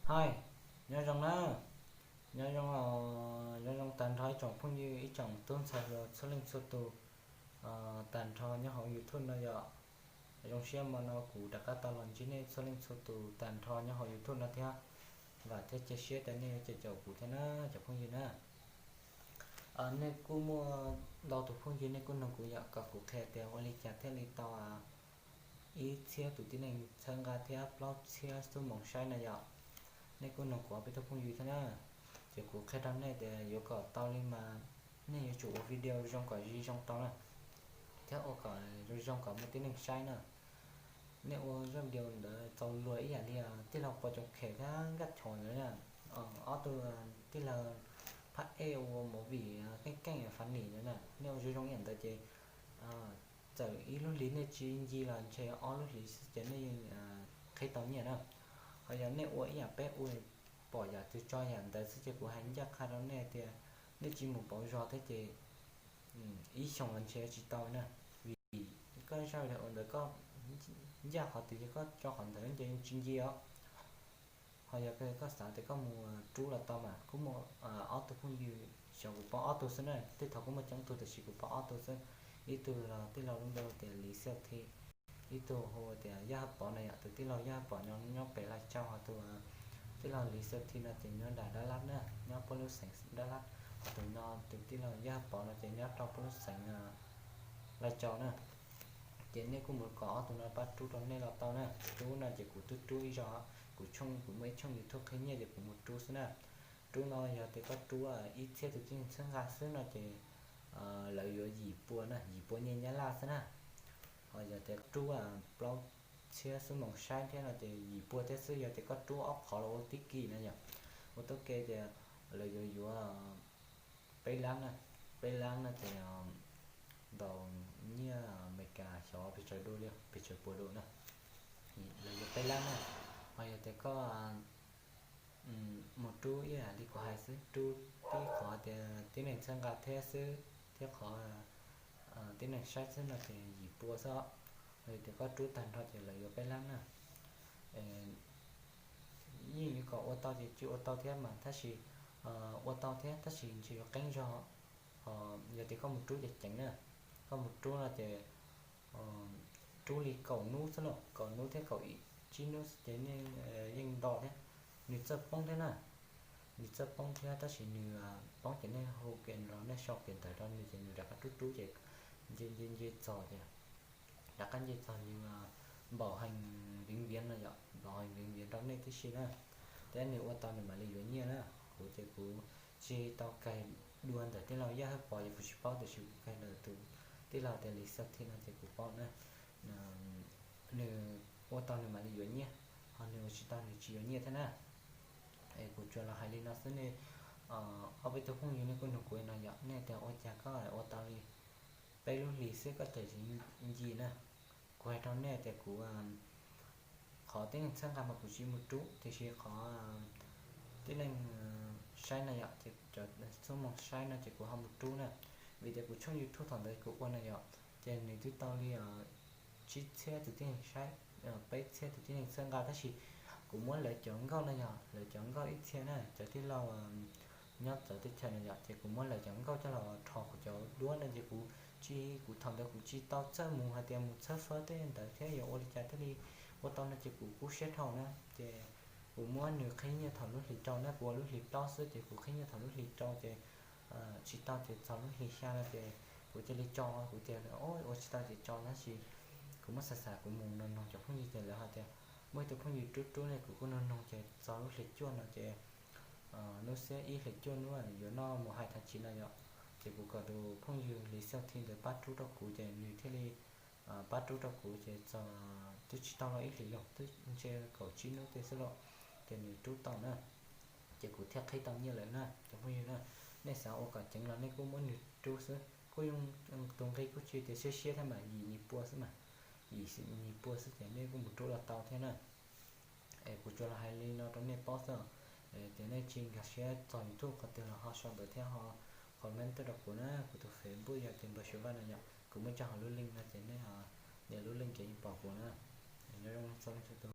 Hais, nyob zoo na, nyob zoo, nyob zoo tag nrho ib tsoom phooj ywg ib tsoom tub ntxhais hluas txhua leej txhua tus tag nrho nyob hauv YouTube no yom. Zoo siab hmo no kuv rov qab tau los ntsib nej txhua leej txhua tus tag nrho nyob hauv YouTube no thiab. Vam thiab cia siab tias nej yuav cem caum kuv thiab na cov phooj ywg na. Nej kuj muaj ntau tus phooj ywg nej kuj nug kuv yom, kom kuv qhia tias ua li cas thiaj li tau ib txhiab tus tib neeg txhawb nqa thiab plaub txhiab xub moos saib na yom. Nej kuj nug kuv ob peb tug phooj ywg thiab na. Ces kuv qhia rau nej tias yuav kom tau li mas nej yuav tsum ua video zoo kom zoo zoo tau na, thiab ua kom zoo zoo kom muaj tib neeg saib na. Nej ua zaj video ntawd txaus luag ib yam li tij laug Pov Coom Khem thiab Nkaj Chom ntawd na, ob tug tij laug phab ej ua movie keej keej funny ntawd na. Nej ua zoo zoo ib yam ntawd ces txawm ib lub hlis nej tsis nce los ntshe ob lub hlis xwb ces nej yeej qhib tau nyiaj na. Ho yog nej ua ib yam peb ua, pom yam twg tso yam ntawd xwb ces kuv hais ncaj qha rau nej tias nej tsis mus pauv zog thiab ces ib xyoos los ntshe tsis tau na. Vim koj zaj video ntawd koj ncaj qhov twg ces koj tso qhov ntawd ces yeej tsis nce os. Ho yog koj xav tias koj mus rub los tau mas kuj muaj ob tug phooj ywg, xyov kuv paub ob tug xwb na, tej thaum kuj muaj coob tug tiam sis kuv paub ob tug xwb. Ib tug los tij laug lub npe tias Lis Xiauj Thi, ib tug hu tias Yaj Haj Pov na yom. Tus tij laug Yaj Haj Pov no nyob pem Lais Tsau, ho tus tij laug Lis Xiauj Thi no ces nyob nram Dab Lab na, nyob puag lub xeev Dab Lab. Ho tus no tus tij laug Yaj Haj Pov no ces nyob rau puag lub xeev Lais Tsau na. Ces nej kuj mus kom ob tug no pab rub rau nej los tau na. Rub no ces kuv twb rub ib zaug, kuv tshooj kuv muaj ib tshooj YouTube qhib nyiaj ces kuv mus rub xwb na. Rub no yog tias koj rub ib txhiab tus tib neeg txhawb nqa xwb no ces lawv yuav yim pua na, yim pua nyiaj Nyab Laj xwb na. Ho yog tias rub plaub txhiab xub moos saib thiab no ces yim pua thiab xwb, yog tias koj rub ob qhov los ua tib kis na yom, ua tau ke ces lawv yuav yuav peb lab na, peb lab no ces ntaus nyiaj Amelikas xyov pes tsawg dua li, pes tsawg puas dua na. Lawv yuav peb lab na. Ho yog tias koj mus rub ib yam li kuv hais xwb, rub tib qhov tias tib neeg txhawb nqa thiab xwb, thiab qhov tib neeg saib xwb no ces yim pua xwb. Ho yog tias koj rub tag nrho ces lawv yuav peb lab na. Yeej yuav kom ua tau ces tsis ua tau thiab mas tab sis ua tau thiab tab sis ntshe yuav qeeb zog. Ho yog tias koj mus rub ces ceev na, koj mus rub no ces rub li kaum hnub xwb los, kaum hnub thiab kaum ib tsib hnub xwb ces nej yeej nto thiab. Nws txawj poob thiab na, nws txawj poob thiab tab sis nws poob ces nej hu kiag los nej sau kiag ntawv rau nws ces nws rov qab rub rub ces nce nce nce txog ces rov qab nce txog nws npaum heev viv viav no yom, npaum heev viv viav rau nej tib si na. Thiab nws ua tau nws mam li yuav nyiaj na. Kuv ces kuv tsis tau kais dua ntawm tij laug Yaj Haj Pov ces kuv tsis paub tiam sis kuv kais ntawm tus tij laug tias Lis Xab Thi no ces kuv paub na. Nws ua tau nws mam li yuav nyiaj, ho nws ua tsis tau nws tsis yuav nyiaj thiab na. Es kuv tsuas los hais li no xwb nej, ob peb tug phooj ywg nej kuj nug kuv no yom, nej tias ua cas koj ua tau li peb lub hlis xwb koj tseem tsis nce na. Kuv hais rau nej tias kuv, qhov tib neeg txhawb nqa mas kuv tsis mus rub tiam sis qhov tib neeg saib no yom, ces cov xuab moos saib no ces kuv ho mus rub na. Vim tias kuv tshooj YouTube thaum ntawd kuv ua no yom, ces nws twb tau li tsib txhiab tus tib neeg saib, peb txhiab tus tib neeg txhawb nqa tab sis kuv muab lawv cov nkauj no yog lawv cov nkauj ib txhia na, cov tij laug nyob txawv teb chaws no yom, ces kuv muab lawv cov nkauj coj los rho kuv cov duab no ces kuv tsis, kuv thaum ntawd kuv tsis tau txawj mus hais tias mus txhawb fawb tej ntawd thiab yuav ua li cas thiaj li ua tau no ces kuv kub siab dhau na. Ces kuv muab nws qhib nyiaj thaum lub hlis rau na, kuv ua lub hlis plaub xwb ces kuv qhib nyiaj thaum lub hlis rau ces tsis tau ces txog lub hlis xya no ces kuv cia li tso, kuv tias ua tsis tau ces tso tab sis kuv muab xav xav kuv mus nug nug cov phooj ywg ces lawv hais tias muaj ib tug phooj ywg rub rub ne, kuv kuj nug nug ces txog lub hlis cuaj no ces hnub xiab ib hlis cuaj hnub yuav noj mus hais thaj tsis no yom, ces kuv kom tus phooj ywg Lis Xab Thi ntawd pab rub rau kuv ces nws thiaj li pab rub rau kuv ces txog twb tsis tau los ib hlis los twb ntshe kaum tsib hnub tej xwb los ces nws rub tau na. Ces kuv thiaj qhib tau nyiaj lawm na cov phooj ywg na. Nej xav ua kom ceev los nej kuj muab nws rub xwb, kuj yeej tus nqi kuj tsis tias siab siab thiab mas yim nyuag pua xwb mas, yim nyuag pua xwb ces nej kuj mus rub los tau thiab na. Es kuv tsuas los hais li no rau nej paub xwb, tias nej tsis nkag siab txog YouTube qhov twg los ho sau ntawv thiab ho comment tuaj rau kuv na. Kuv tus Facebook yog tias Npawg Suav Vaj no yom, kuv muab tso hauv lub link no ces nej nias lub link ces yeej pom kuv na. Nyob zoo txhua leej txhua tus.